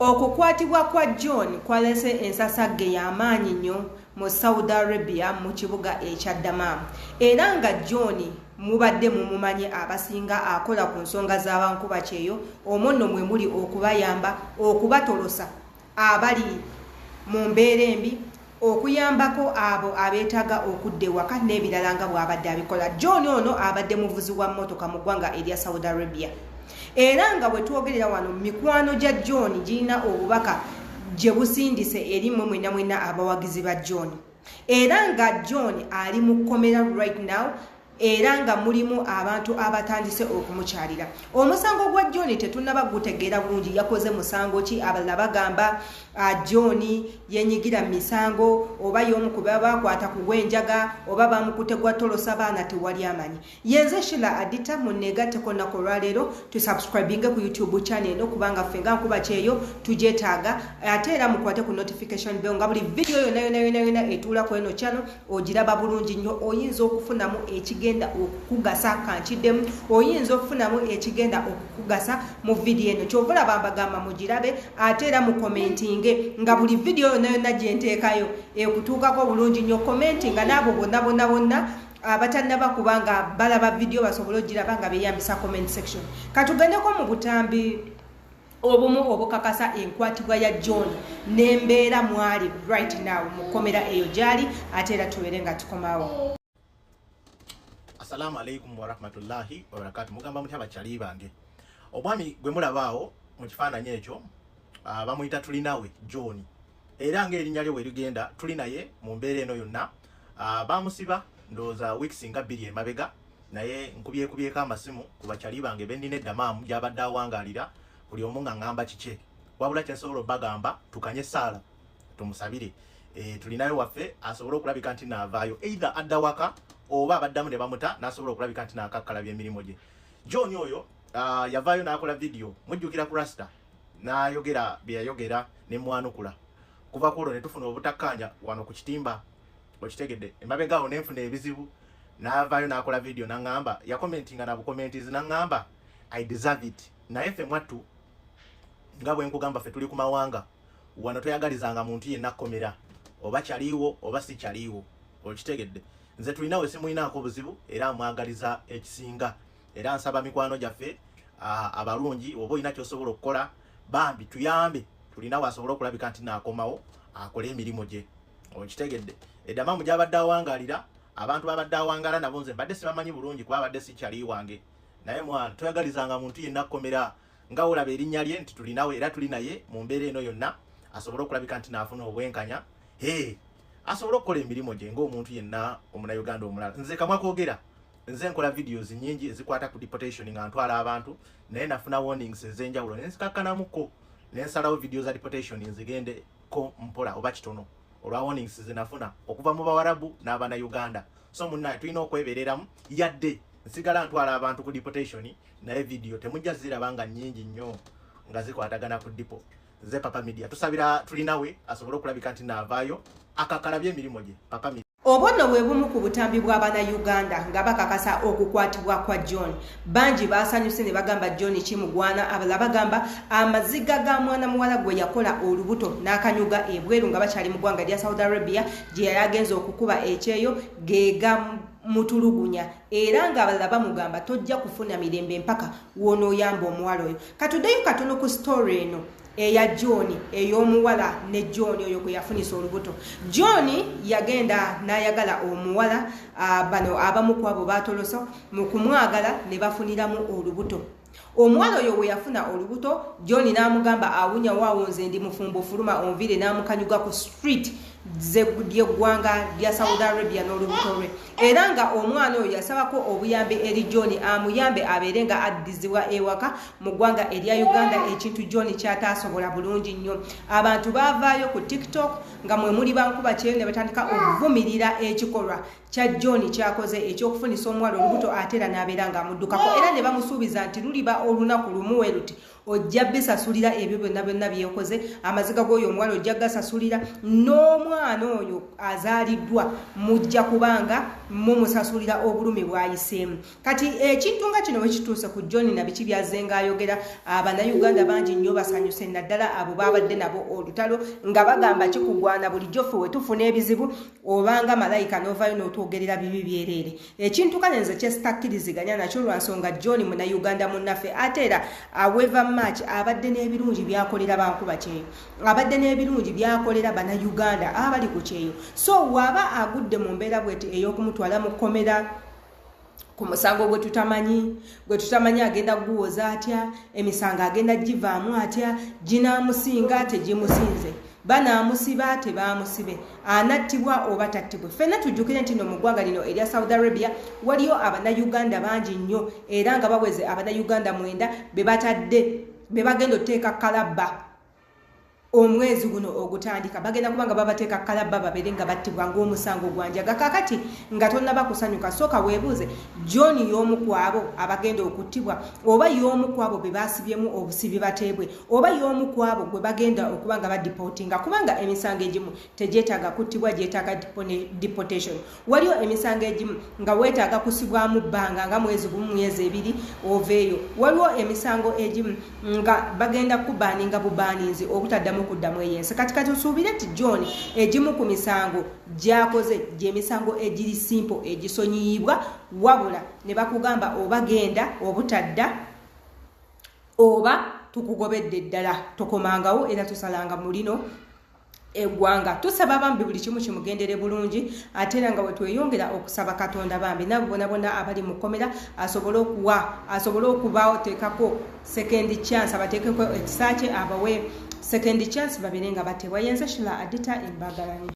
Okukwatibwa kwa John kwalese ensasagge y'amaanyi nnyo mu Saudi Arabia mu kibuga ekya Dammam era nga John mubadde mumumanyi abasinga akola ku nsonga z'abankuba kyeyo omwo nno mwe muli okubayamba okubatolosa abali mu mbeera embi okuyambako abo abeetaaga okudda ewaka n'ebirala nga bw'abadde abikola. John ono abadde muvuzi wa mmotoka mu ggwanga erya Saudi Arabia era nga bwe twogerera wano mikwano gya John girina obubaka gye busindise eri mmwe mwenna mwenna abawagizi ba John era nga John ali mu kkomera right now era nga mulimu abantu abatandise okumukyalira. Omusango gwa John tetunnaba gutegeera bulungi yakoze musango ki, abalala bagamba John yenyigira mu misango oba y'omu ku bakwata ku gw'enjaga oba bamukute gwa tolosa baana, tewali amanyi. Yenze Sheila Adita, munneegatteko olunaku olwaleero tusubscribinge ku YouTube channel eno kubanga ffe nga nkuba kyeyo tugyetaaga, ate era mukwate ku notification bell nga buli video yonna yonna yonna yonna etuula ku eno channel ogiraba bulungi nnyo. Oyinza okufunamu ekigenda okukugasa, kankiddemu, oyinza okufunamu ekigenda okukugasa mu vidiyo eno. Kyova olaba mbagamba mugirabe ate era mukomentinge nga buli vidiyo yonna yonna gyenteekayo ekutuukako bulungi nnyo. Commentinga n'abo bonna bonna bonna abatannaba kuba nga balaba vidiyo basobole ogiraba nga beeyambisa comment section. Katugendeko mu butambi obumu obukakasa enkwatibwa ya John n'embeera mwali right now mu kkomera eyo gyali, ate era tubeere nga tukomawo. Assalamu alaikum warahmatullahi wabarakatu. Mugamba mutya bakyali bange? Omwami gwe mulaba awo mu kifaananyi ekyo bamuyita Tulinawe John, era ng'erinnya lye werigenda tuli naye mu mbeera eno yonna. Bamusiba ndowooza weeks nga 2 emabega, naye nkubyekubyeko amasimu ku bakyali bange bennina eddamaamu gy'abadde awangaalira, buli omu nga ŋŋamba kikye. Wabula kyensobola obbagamba, tukanye essaala tumusabire tulinayo waffe asobole okulabika nti naavaayo, either adda waka oba abaddamu ne bamuta n'asobola okulabika nti naakakkalabya emirimu gye. John oyo yavaayo n'akola vidiyo, mujjukira ku Rasta, n'ayogera bye yayogera ne mwanukula. Kuva ku olwo ne tufuna obutakkaanya wano ku kitimba, okitegedde, emabega awo nenfuna ebizibu. N'avaayo n'akola vidiyo n'aŋŋamba, yakomentinga na bukomentizi n'aŋŋamba, "I deserve it." Naye ffe mwattu nga bwe nkugamba, ffe tuli ku mawanga wano, toyagalizanga muntu yenna kkomera, oba kyaliiwo oba si kyaliiwo, okitegedde. Nze tulinawe simulinaako buzibu era mwagaliza ekisinga, era nsaba mikwano gyaffe abalungi, oba olina kyosobola okukola, bambi tuyambe tulinawe asobole okulabika nti naakomawo akole emirimu gye, okitegedde. Eddamamu gyabadde awangalira, abantu babadde awangala nabo nze mbadde sibamanyi bulungi kuba abadde si kyali wange, naye mwana toyagalizanga muntu yenna kkomera. Nga olaba erinnya lye nti tulinawe era tuli naye mu mbeera eno yonna, asobole okulabika nti naafuna obwenkanya, he asobole okukola emirimu gye ng'omuntu yenna omunauganda omulala. Nze kamwa koogera, nze nkola videos nyingi ezikwata ku deportation nga ntwala abantu, naye nafuna warnings ez'enjawulo nenzikakkanamuko nensalawo video za deportation nzigende ko mpola oba kitono olwa warnings zenafuna okuva mu Bawarabu n'Abanauganda. So munnaye tulina okwebereramu. Yadde nsigala ntwala abantu ku deportation, naye video temujja ziraba nga nnyingi nnyo nga zikwatagana ku deport. Nze Papa Media, tusabira tulinawe asobole okulabika nti naavaayo akakalabye emirimu gye. Papa Media. Obwo nno bwe bumu ku butambi bw'Abannayuganda nga bakakasa okukwatibwa kwa John. Bangi baasanyuse ne bagamba John kimugwana, abalala bagamba amaziga ga mwana muwala gwe yakola olubuto n'akanyuga ebweru nga bakyali mu ggwanga lya Saudi Arabia gye yali agenze okukuba ekyeyo ge gamutulugunya, era ng'abalala bamugamba tojja kufuna mirembe mpaka w'onooyamba omuwala oyo. Katuddeyo katono ku story eno eya John ey'omuwala ne John oyo gwe yafunisa olubuto. John yagenda n'ayagala omuwala, bano abamu ku abo baatolosa mu kumwagala ne bafuniramu olubuto. Omuwala oyo we yafuna olubuto, John n'amugamba, "Awunya waawo, nze ndi mufumbo, fuluma onvire," n'amukanyuga ku street ly'eggwanga lya Saudi Arabia n'olubuto lwe. Era nga omwana oyo yasabako obuyambi eri John amuyambe abeere nga addizibwa ewaka mu ggwanga erya Uganda, ekintu John kyataasobola bulungi nnyo. Abantu baavaayo ku TikTok nga mwe muli bankuba kyeyo ne batandika okuvumirira ekikolwa kya John kyakoze ekyokufunisa omuwala olubuto ate era n'abeera ng'amuddukako, era ne bamusuubiza nti luliba olunaku lumu we luti. Ojja bisasulira ebyo byonna byonna byekoze, amaziga g'oyo omuwala ojja gasasulira, n'omwana oyo azaaliddwa mujja kubanga mumusasulira obulumi bw'ayiseemu. Kati ekintu nga kino wekituuse ku John na biki byazzenga ayogera, Abannayuganda bangi nnyo basanyuse, naddala abo babadde nabo olutalo nga bagamba kikugwana bulijjo ffe we tufuna ebizibu obanga malayika n'ovaayo n'otwogerera bibi byereere. Ekintu kale nze kyesitakkiriziganya nakyo lwa nsonga John Munnayuganda munnaffe, ate era aweva March abadde n'ebirungi byakolera bankuba kyeyo, abadde n'ebirungi byakolera Bannayuganda abali ku kyeyo. So waba agudde mu mbeera bweti ey'okumutwala mu kkomera ku musango gwe tutamanyi agenda guwoza atya, emisango agenda givaamu atya, ginaamusinga tegimusinze, banaamusiba tebaamusibe, anattibwa oba tattibwe. Ffenna tujjukire nti no mu ggwanga lino erya Saudi Arabia waliyo Abannayuganda bangi nnyo, era nga baweze Abannayuganda 9 be batadde be bagenda oteeka kalabba omwezi guno ogutandika. Bagenda kubanga babateeka kalabba babeere nga battibwa ng'omusango gwanjaga. Kaakati nga tonnaba kusanyuka, sooka weebuuze John y'omu ku abo abagenda okuttibwa, oba y'omu ku abo be baasibyemu obusibi bateebwe, oba y'omu ku abo gwe bagenda okuba nga badipootinga, kubanga emisango egimu tegyetaaga kuttibwa, gyetaaga deportation. Waliyo emisango egimu nga weetaaga kusibwamu bbanga nga mwezi gumu, myezi 2 oveeyo. Waliwo emisango egimu nga bagenda kubaninga bubaninzi obutaddamu kuddamu eyensi. Kati kati osuubire nti John egimu ku misango gy'akoze gy'emisango egiri simple egisonyiyibwa, wabula ne bakugamba oba genda obutadda oba tukugobedde ddala, tokomangawo era tusalanga mulino eggwanga. Tusaba bambi buli kimu kimugendere bulungi, ate era nga bwe tweyongera okusaba Katonda bambi nabo bonna bonna abali mu kkomera asobole okubateekako second chance, abateekeko ekisa kye abawe second chance babeere nga batebwa. Yenze Shila Adita Embagalanye.